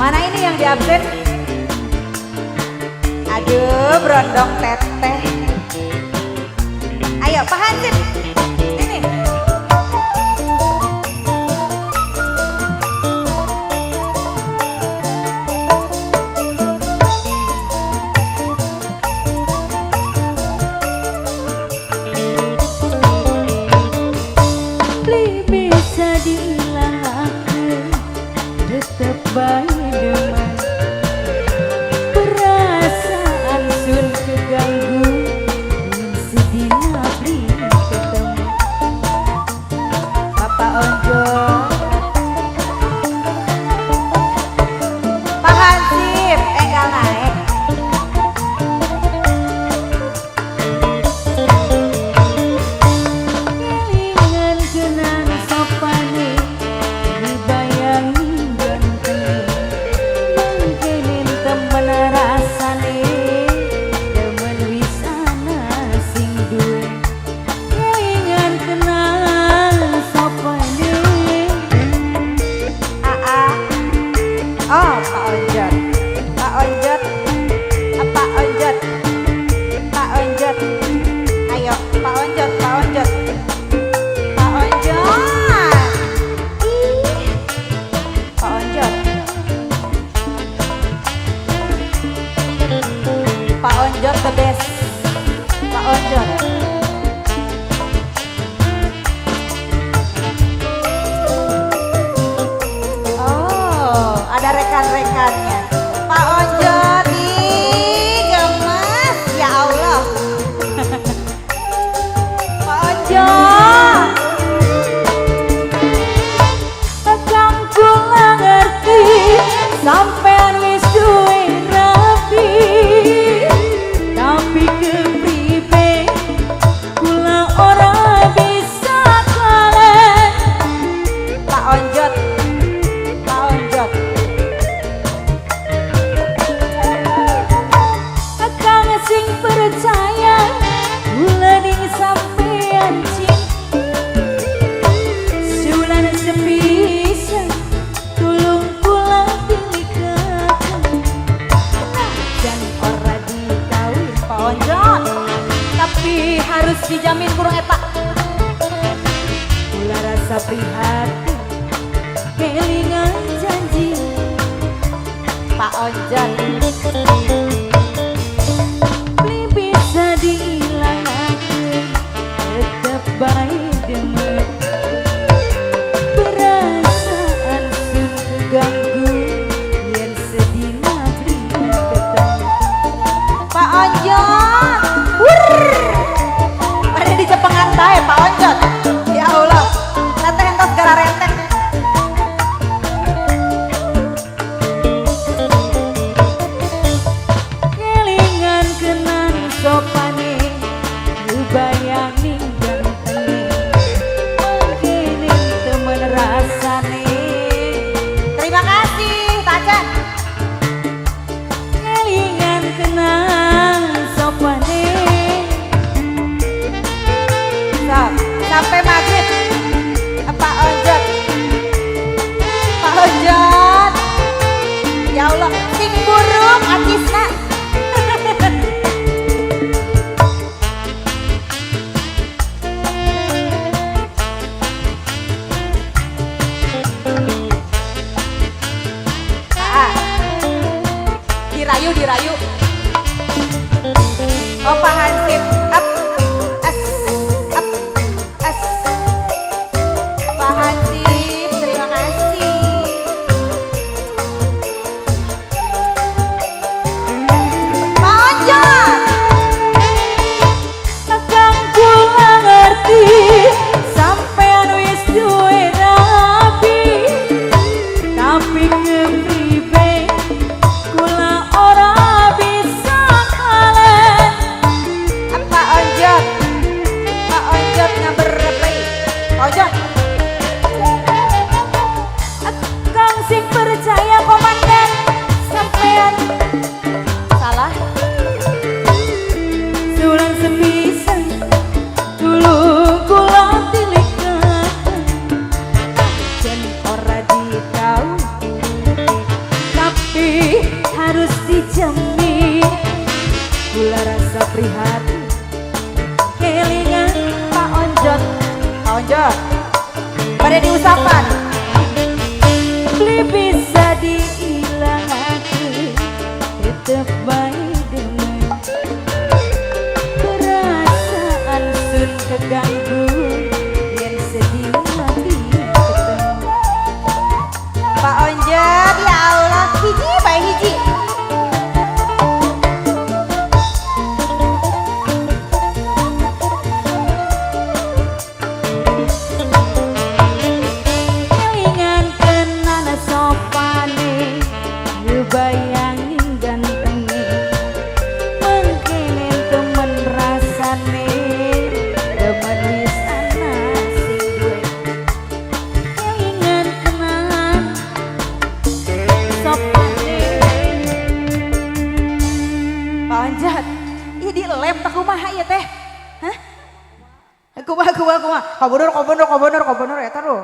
Mana ini yang di absen? Aduh, brondong teteh. Ayo, Pak Hansip. Sini. Beli bisa diilangake, tetep bae demen. Perasaan sun keganggu yen sedina beli ketemu. Bapak Onjot. Pak Hansip, enggal naik. Kelingan kenan sopane, dibayangi ganteng. Mangkenin temen rasane, demen wis ana sing duwe. Kelingan kenan sopane. AA. Oh, Pak Onjot. Pak Onjot. Pak Onjot. Pak Onjot. Ayo, Pak Onjot, Pak Onjot. Pak Onjot. Ih. Pak Onjot. Pak Onjot the best. Pak Onjot. Oh, ada rekan-rekannya. Pak Onjot, ih, gemes ya Allah. Pak Onjot. Kang kula ngerti sampean wis duwe rabi, tapi kepribe kula ora bisa kalen. Pak Onjot. Pak Onjot. Kang sing percaya kula ning sampean cinta. Sulan sepisan tulung kula tinikaken. Dan ora dikawin Pak Onjot. Tapi harus dijamin kurang eta. Kula rasa prihatin kelingan janji. Pak Onjot. Beli bisa diilangake, tetep bae demen. Perasaan sun keganggu yen sedina beli ketemu. Pak Onjot. Wurr. Pada di cepengan tae Pak Onjot. Ya Allah. Teteh entos gara renteng. Kelingan kenan sopane, kebayang gantenge. Mangkene temen rasane. Terima kasih, Tacan. Kelingan kenan sopane. Sok, sampai maghrib. Pak Onjot. Pak Onjot. Ya Allah, sing buruk acisna. Ah, dirayu, dirayu. Oh, Pak Hansip. Up, S, up, S. Pak Hansip, terima kasih. Pak Onjot. Kang kula ngerti sampean wis duwe rabi, tapi kepribe kula ora bisa kalen. Onjot. Pada diusapan. Beli bisa diilangake, tetep bae demen. Perasaan sun keganggu yen sedih lagi ketemu. Pak Onjot, ya Allah, hiji bae hiji. Kelingan kenana sopane, ngebayangin gantenge, mengkenen temen rasane, temen wis ana sing duwe. Kelingan kenan sopane. Pak Onjot, ih dilem tak kumaha ieu teh? Hah? Kumaha kumaha kumaha? Kabunur kabunur kabunur kabunur eta tuh.